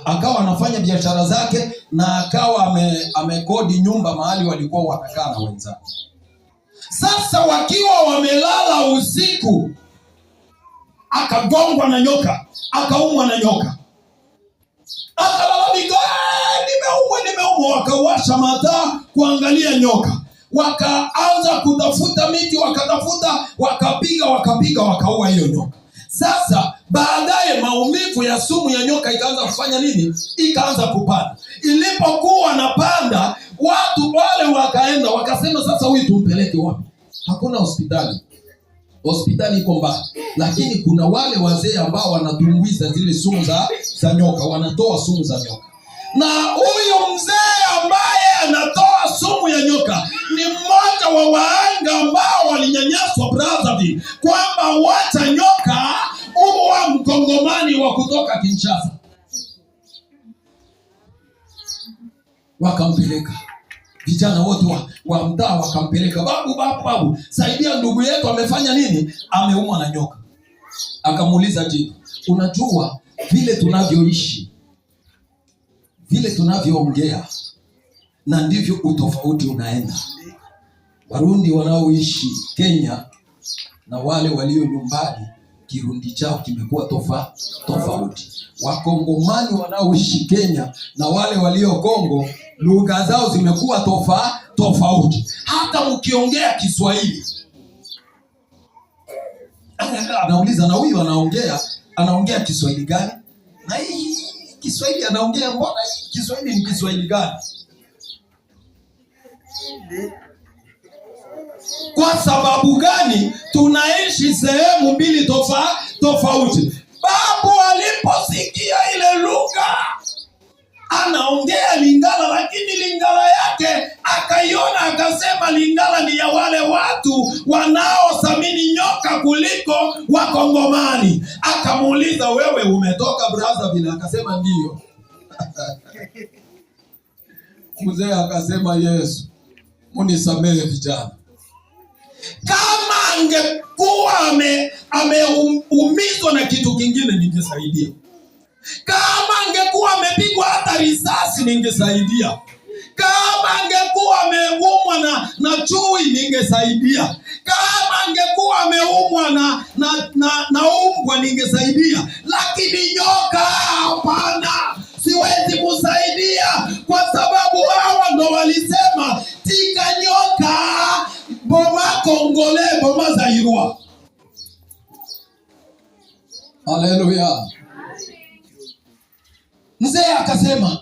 Akawa anafanya biashara zake na akawa amekodi nyumba mahali walikuwa wanakaa na wenzake. Sasa wakiwa wamelala usiku, akagongwa na nyoka, akaumwa na nyoka, akalalamika, "Eh, nimeumwa, nimeumwa." Wakawasha mataa kuangalia nyoka, wakaanza kutafuta miti, wakatafuta, wakapiga, wakapiga, wakaua hiyo nyoka. Sasa baadaye maumivu ya sumu ya nyoka ikaanza kufanya nini? Ikaanza kupanda. Ilipokuwa napanda, watu wale wakaenda wakasema, sasa huyu tumpeleke wapi? Hakuna hospitali, hospitali iko mbali, lakini kuna wale wazee ambao wanatumbuiza zile sumu za nyoka, wanatoa sumu za nyoka. Na huyu mzee ambaye anatoa sumu ya nyoka ni mmoja wa waanga ambao walinyanyaswa Brazzaville, kwamba wacha nyoka uwa mkongomani wa kutoka Kinshasa. Wakampeleka vijana wote wa mtaa wakampeleka, babu, babu, babu, saidia ndugu yetu amefanya nini? Ameumwa na nyoka. Akamuuliza jina, unajua vile tunavyoishi, vile tunavyoongea, na ndivyo utofauti unaenda. Warundi wanaoishi Kenya na wale walio nyumbani, Kirundi chao kimekuwa tofauti. Wakongomani wanaoishi Kenya na wale walio Kongo, lugha zao zimekuwa tofauti. Hata mkiongea Kiswahili, anauliza na huyu anaongea Kiswahili gani? Na hii Kiswahili anaongea, mbona hii Kiswahili ni Kiswahili gani? Kwa sababu gani tunaishi sehemu mbili tofauti? Babu aliposikia ile lugha, anaongea Lingala, lakini Lingala yake akaiona, akasema Lingala ni ya wale watu wanaothamini nyoka kuliko Wakongomani. Akamuuliza, wewe umetoka Brazzaville? Akasema ndio. Mzee akasema, Yesu munisamehe vijana. Kama angekuwa ameumizwa na kitu kingine ningesaidia. Kama angekuwa amepigwa hata risasi ningesaidia. Kama angekuwa ameumwa na chui ningesaidia. Kama angekuwa ameumwa na umbwa ningesaidia. Lakini nyoka hapana, siwezi kusaidia, kwa sababu hawa ndo walisema tika nyoka boma Kongole, boma Zairwa. Haleluya. Mzee akasema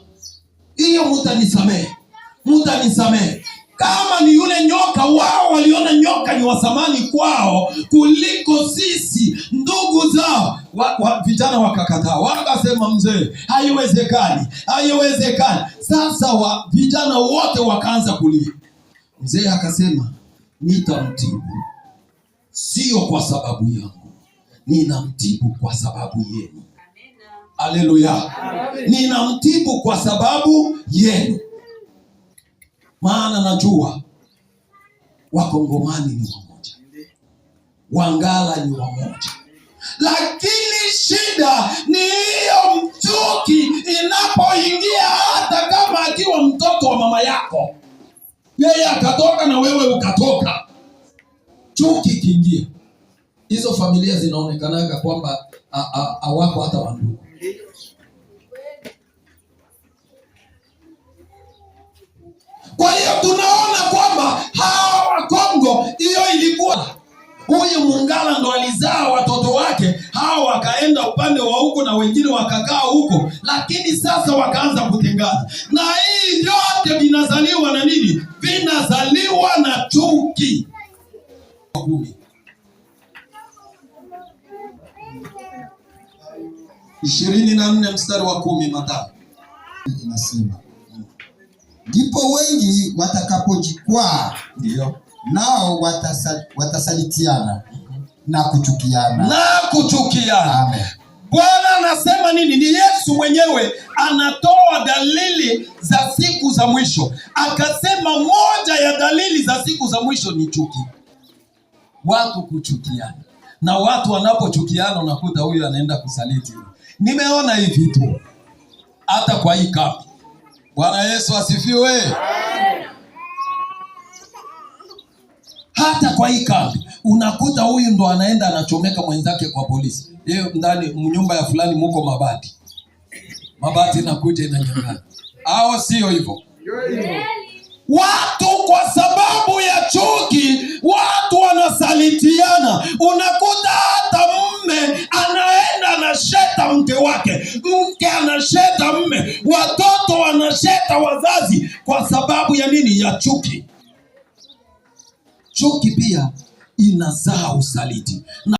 hiyo mutanisamehe, mutanisamehe. Kama ni yule nyoka, wao waliona nyoka ni wa thamani kwao kuliko sisi ndugu zao. Vijana wakakataa, wakasema mzee, haiwezekani, haiwezekani. Sasa vijana wote wakaanza kulia. Mzee akasema nitamtibu, sio kwa sababu yangu, ninamtibu kwa sababu yenu. Haleluya. Ninamtibu kwa sababu yenu, maana najua Wakongomani ni wamoja, Wangala ni wamoja, lakini shida ni hiyo mchuki inapoingia, hata kama akiwa mtoto wa mama yako, yeye akatoka na wewe ukatoka, chuki ikiingia, hizo familia zinaonekanaga kwamba hawako hata wandugu. Kwa hiyo tunaona kwamba hawa Wakongo, hiyo ilikuwa huyu Mungala ndo alizaa watoto wake, hawa wakaenda upande wa huko na wengine wakakaa huko, lakini sasa wakaanza kutengana. Na hii yote vinazaliwa na nini? Vinazaliwa na chuki. 10. 24 mstari wa 10 Mathayo. Inasema ndipo wengi watakapojikwaa, Ndio. nao watasalitiana na kuchukiana. Na kuchukiana. Amen. Bwana anasema nini? Ni Yesu mwenyewe anatoa dalili za siku za mwisho. Akasema moja ya dalili za siku za mwisho ni chuki. Watu kuchukiana. Na watu wanapochukiana unakuta huyu anaenda kusaliti. Nimeona hivi tu. Hata kwa hii kambi. Bwana Yesu asifiwe. Hata kwa hii kambi unakuta huyu ndo anaenda anachomeka mwenzake kwa polisi. Yeye ndani nyumba ya fulani muko mabati, mabati inakuja inanyang'anya. Au sio hivyo? Watu kwa sababu ya chuki, watu wanasalitiana. Unakuta hata mme anaenda anasheta mke wake, mke anasheta mme, watoto wanasheta wazazi, kwa sababu ya nini? Ya chuki. Chuki pia inazaa usaliti na